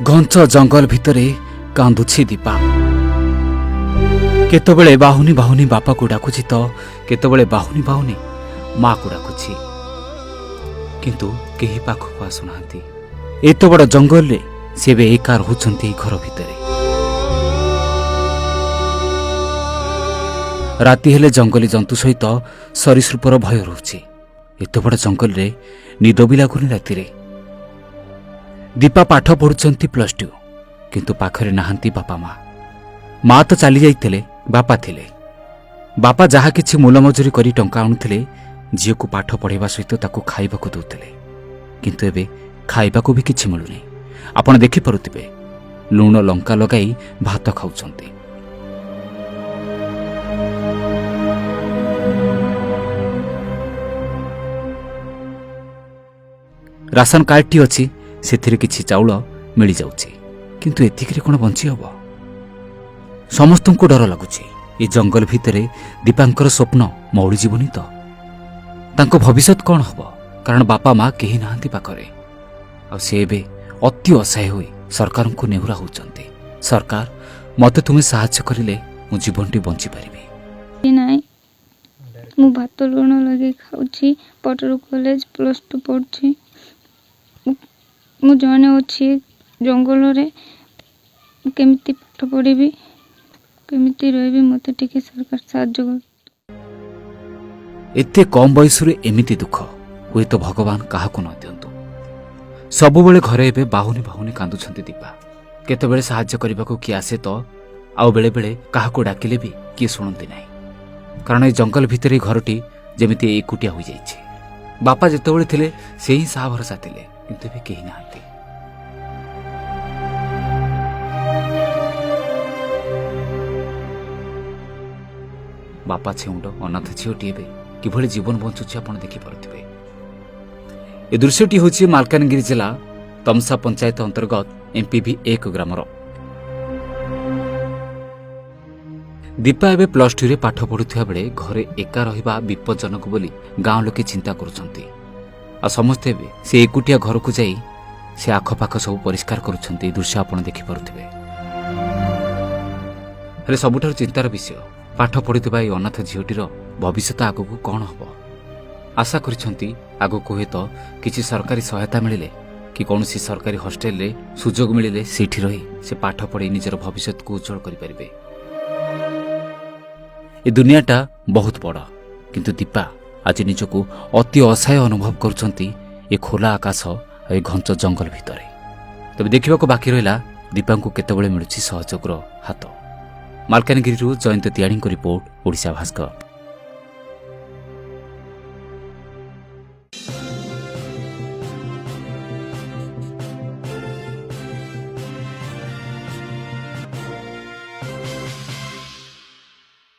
ଘଞ୍ଚ ଜଙ୍ଗଲ ଭିତରେ କାନ୍ଦୁଛି ଦୀପା। କେତେବେଳେ ବାହୁନି ବାହୁନି ବାପାକୁ ଡାକୁଛି ତ କେତେବେଳେ ବାହୁନି ବାହୁନି ମାକୁ ଡାକୁଛି, କିନ୍ତୁ କେହି ପାଖକୁ ଆସୁନାହାନ୍ତି। ଏତେ ବଡ଼ ଜଙ୍ଗଲରେ ସେ ଏବେ ଏକା ରହୁଛନ୍ତି ଏଇ ଘର ଭିତରେ। ରାତି ହେଲେ ଜଙ୍ଗଲୀ ଜନ୍ତୁ ସହିତ ସରୀସୃପର ଭୟ ରହୁଛି। ଏତେ ବଡ଼ ଜଙ୍ଗଲରେ ନିଦ ବି ଲାଗୁନି ରାତିରେ। ଦୀପା ପାଠ ପଢୁଛନ୍ତି +2, କିନ୍ତୁ ପାଖରେ ନାହାନ୍ତି ବାପା ମା। ମା ତ ଚାଲି ଯାଇଥିଲେ, ବାପା ଥିଲେ। ବାପା ଯାହା କିଛି ମୂଲମଜୁରି କରି ଟଙ୍କା ଆଣୁଥିଲେ, ଝିଅକୁ ପାଠ ପଢ଼ାଇବା ସହିତ ତାକୁ ଖାଇବାକୁ ଦେଉଥିଲେ। କିନ୍ତୁ ଏବେ ଖାଇବାକୁ ବି କିଛି ମିଳୁନି। ଆପଣ ଦେଖିପାରୁଥିବେ, ଲୁଣ ଲଙ୍କା ଲଗାଇ ଭାତ ଖାଉଛନ୍ତି। ରାସନ କାର୍ଡ଼ଟି ଅଛି, ସେଥିରେ କିଛି ଚାଉଳ ମିଳିଯାଉଛି, କିନ୍ତୁ ଏତିକିରେ କ'ଣ ବଞ୍ଚି ହେବ? ସମସ୍ତଙ୍କୁ ଡର ଲାଗୁଛି। ଏ ଜଙ୍ଗଲ ଭିତରେ ଦୀପାଙ୍କର ସ୍ୱପ୍ନ ମଉଳିଯିବନି ତ? ତାଙ୍କ ଭବିଷ୍ୟତ କ'ଣ ହେବ? କାରଣ ବାପା ମା କେହି ନାହାନ୍ତି ପାଖରେ। ଆଉ ସେ ଏବେ ଅତି ଅସହାୟ ହୋଇ ସରକାରଙ୍କୁ ନେହୁରା ହେଉଛନ୍ତି, ସରକାର, ମୋତେ ତୁମେ ସାହାଯ୍ୟ କରିଲେ ମୁଁ ଜୀବନଟି ବଞ୍ଚିପାରିବି। ନାଇଁ, ମୁଁ ଭାତ ଲୁଣ ଲଗେଇ ଖାଉଛି। ପଟରୁ କଲେଜ +2 ପଢ଼ୁଛି। ମୁଁ ଜଣେ ଅଛି ଜଙ୍ଗଲରେ। କେମିତି ପାଠ ପଢ଼ିବି, କେମିତି ରହିବି, ମୋତେ ଟିକେ ସରକାର ସାହାଯ୍ୟ କର। ଏତେ କମ୍ ବୟସରୁ ଏମିତି ଦୁଃଖ ହୁଏତ ଭଗବାନ କାହାକୁ ନ ଦିଅନ୍ତୁ। ସବୁବେଳେ ଘରେ ଏବେ ବାହୁନି ବାହୁନି କାନ୍ଦୁଛନ୍ତି ଦୀପା। କେତେବେଳେ ସାହାଯ୍ୟ କରିବାକୁ କିଏ ଆସେ ତ ଆଉ ବେଳେବେଳେ କାହାକୁ ଡାକିଲେ ବି କିଏ ଶୁଣନ୍ତି ନାହିଁ। କାରଣ ଏ ଜଙ୍ଗଲ ଭିତରେ ଏ ଘରଟି ଯେମିତି ଏକୁଟିଆ ହୋଇଯାଇଛି। ବାପା ଯେତେବେଳେ ଥିଲେ ସେ ହିଁ ସାହା ଭରସା ଥିଲେ, କିନ୍ତୁ ଏବେ କେହି ନାହାନ୍ତି। ବାପା ଛେଉଣ୍ଡ ଅନାଥ ଝିଅଟି ଏବେ କିଭଳି ଜୀବନ ବଞ୍ଚୁଛି ଆପଣ ଦେଖିପାରୁଥିବେ। ଏ ଦୃଶ୍ୟଟି ହେଉଛି ମାଲକାନଗିରି ଜିଲ୍ଲା ତମସା ପଞ୍ଚାୟତ ଅନ୍ତର୍ଗତ ଏମ୍ପିଭି 1 ଗ୍ରାମର। ଦୀପା ଏବେ +2ରେ ପାଠ ପଢୁଥିବା ବେଳେ ଘରେ ଏକା ରହିବା ବିପଜ୍ଜନକ ବୋଲି ଗାଁ ଲୋକେ ଚିନ୍ତା କରୁଛନ୍ତି। ଆଉ ସମସ୍ତେ ଏବେ ସେ ଏକୁଟିଆ ଘରକୁ ଯାଇ ସେ ଆଖପାଖ ସବୁ ପରିଷ୍କାର କରୁଛନ୍ତି। ଏ ଦୃଶ୍ୟ ଆପଣ ଦେଖିପାରୁଥିବେ। ହେଲେ ସବୁଠାରୁ ଚିନ୍ତାର ବିଷୟ, ପାଠ ପଢୁଥିବା ଏହି ଅନାଥ ଝିଅଟିର ଭବିଷ୍ୟତ ଆଗକୁ କ'ଣ ହେବ? ଆଶା କରିଛନ୍ତି ଆଗକୁ ହୁଏତ କିଛି ସରକାରୀ ସହାୟତା ମିଳିଲେ କି କୌଣସି ସରକାରୀ ହଷ୍ଟେଲରେ ସୁଯୋଗ ମିଳିଲେ ସେଇଠି ରହି ସେ ପାଠ ପଢ଼ି ନିଜର ଭବିଷ୍ୟତକୁ ଉଜ୍ଜଳ କରିପାରିବେ। ଏ ଦୁନିଆଟା ବହୁତ ବଡ଼, କିନ୍ତୁ ଦୀପା ଆଜି ନିଜକୁ ଅତି ଅସହାୟ ଅନୁଭବ କରୁଛନ୍ତି ଏ ଖୋଲା ଆକାଶ ଆଉ ଏ ଘଞ୍ଚ ଜଙ୍ଗଲ ଭିତରେ। ତେବେ ଦେଖିବାକୁ ବାକି ରହିଲା ଦୀପାଙ୍କୁ କେତେବେଳେ ମିଳୁଛି ସହଯୋଗର ହାତ। ମାଲକାନଗିରିରୁ ଜୟନ୍ତ ତିଆଡ଼ିଙ୍କ ରିପୋର୍ଟ, ଓଡ଼ିଶା ଭାସ୍କର।